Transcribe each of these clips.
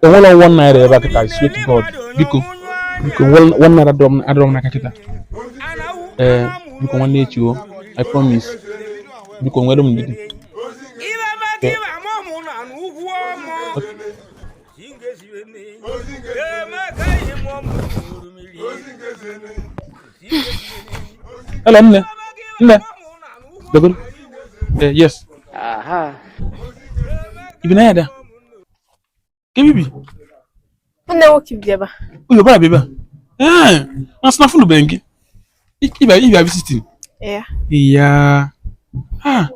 Enwere ₦1 ebe a kịta. I swear to God, biko, biko, ₦1 adọrọ m n'aka kịta. Ee, biko, nwanne echi o, I promise. Biko, nwere m ndidi. Ibe Hello, nne, nne. Dogoro. Eh, yes. Ibi na ya da. Ke bibi. Nwanne nwoke bi ebe a. Oyo bara bebe. Eh, na sna funu bengi. Ibi ibi visiting. Yeah. Yeah. Ah.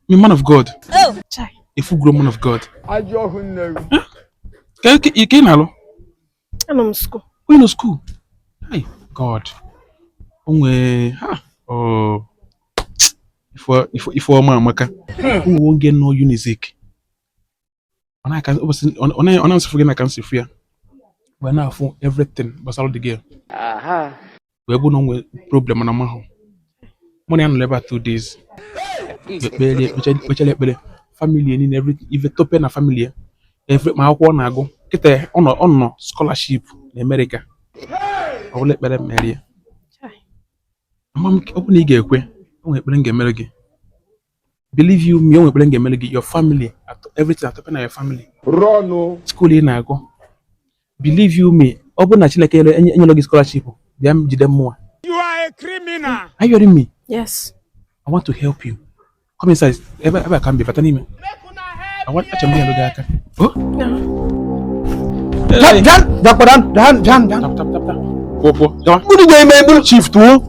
Me man of God. Chai. A full grown man of God. Huh? Ke ke ke na lo. Anọ m school. We no school. Hey, God. Onwe ha. Oh. Ifo ọma amaka. Ụmụ nwoke nọ Unizik. Ọ na-aka ụbọchị ọ na-asịfụ gị na ka m si fụ ya. Wee na-afụ everything gbasara the girl. Wee bụ na o nwee problem na mahụ. Mụ na ya nọrọ ebe a 2 days. Ekpere kpechara ekpere. Family ya niile, everything, ife tope na family ya. Every ma akwụkwọ ọ na-agụ. Kịta ọ nọ scholarship na America. Ọ bụla ekpere mere ya. Chai. Ama m, ọ bụ na ị ga-ekwe, o nwere ekpere m ga-emere gị. Believe you me, o nwere ekpere m ga-emere gị. Your family, everything atọpe na your family. Run. School ị na-agụ. Believe you me, ọ bụrụ na Chineke enyela gị scholarship, bịa m jide mmụọ. You are a criminal. Are you hearing me? Yes. I want to help you. Come inside. Ebe a ka m bi, bata n'ime. I want, achọrọ m inyere gị aka. Oh? Jan, Jan, dakwadan, Jan, Jan, Jan. Tap, tap, tap, tap. Pụọ, pụọ. Gawa. Munu ga-eme munu. Chief, tụọ.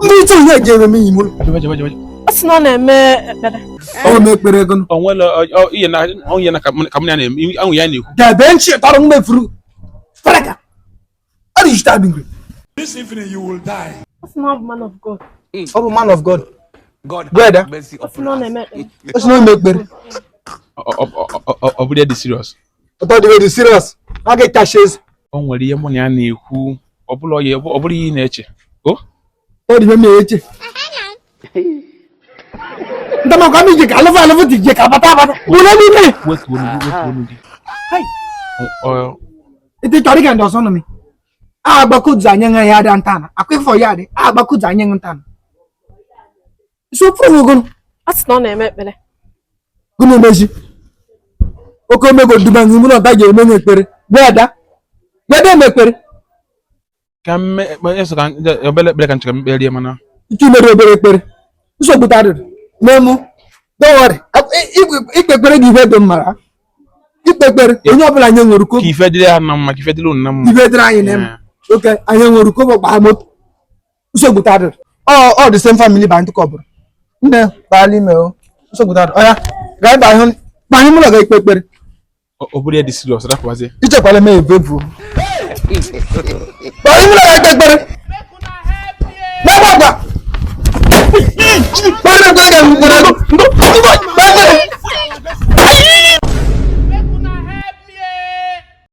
Ndị ite ihe ga-eme m munu. Abịa, jewe, jewe. Ọ sị na ọ na-eme ekpere. Ọ m ekpere ego. O nwere ihe na ọ ihe na ka mụ na ya na-eme, ahụ ya na-ekwu. Ga-ebe nchi tọrọ m mefuru. Faraka. Ọ dị jita bingri. This evening you will die. Ọ sị na ọ bụ man of God. Ọ bụ man of God. God Go ahead, have mercy Ọ sị upon na ọ us. na-eme ekpere. Ọ sị na ọ na-eme ekpere. Ọ bụrụ ya dị serious. Ụtọ dị very serious. A ga-etachi eze. O nwere ihe mụ na ya na-ekwu. Ọ bụla ya, ọ bụrụ ihe ị na-eche. O? Ọ dị ihe m na-eche. Ndama ka m ije ka alụfụ alụfụ dị je ka bata bata. Bụrụ n'ime. Wetuo olu gị, wetuo olu gị. Ite chọrọ ịga ndị ọzọ nọ mi. Agbakudu anyị nwe ya dị ntana. Akwa ifo ya dị. Agbakudu anyị nwe ntana. So furu ogono. Ọ sị na ọ na-eme ekpere. Gụnụ emezi. Oke omego duba ngị mụ na ọta ga-eme m ekpere. Gweda. Gweda eme ekpere. Ka mme eso ka obere ekpere ka m chọrọ m kperie, mana Ike imere obere ekpere. Nsogbu tarịrị. N'emu. Don't worry. Ikpe ekpere gị ife dị mma. Ikpe ekpere. Onye ọbụla anyị nwere ka ko. ife dịrị ha na mma, ka ife dịrị unu na mma. Ife dịrị anyị na mma. Oke anyị nwere ko gbaa moto. Nsogbu tarịrị. Ọ the same family ba ntụkọ bụrụ. Nne baala ime o. Nsogbu tarịrị. Ọya. Gaa ba ahụ. Ba anyị mụlọ ga-ekpe ekpere. Ọ bụrụ ya dị serious, rapụwazie. Ichekwala m ebe bụ. Ba anyị mụlọ ga-ekpe ekpere. Gbagba gba. Kpere ekpere ga-ekpere.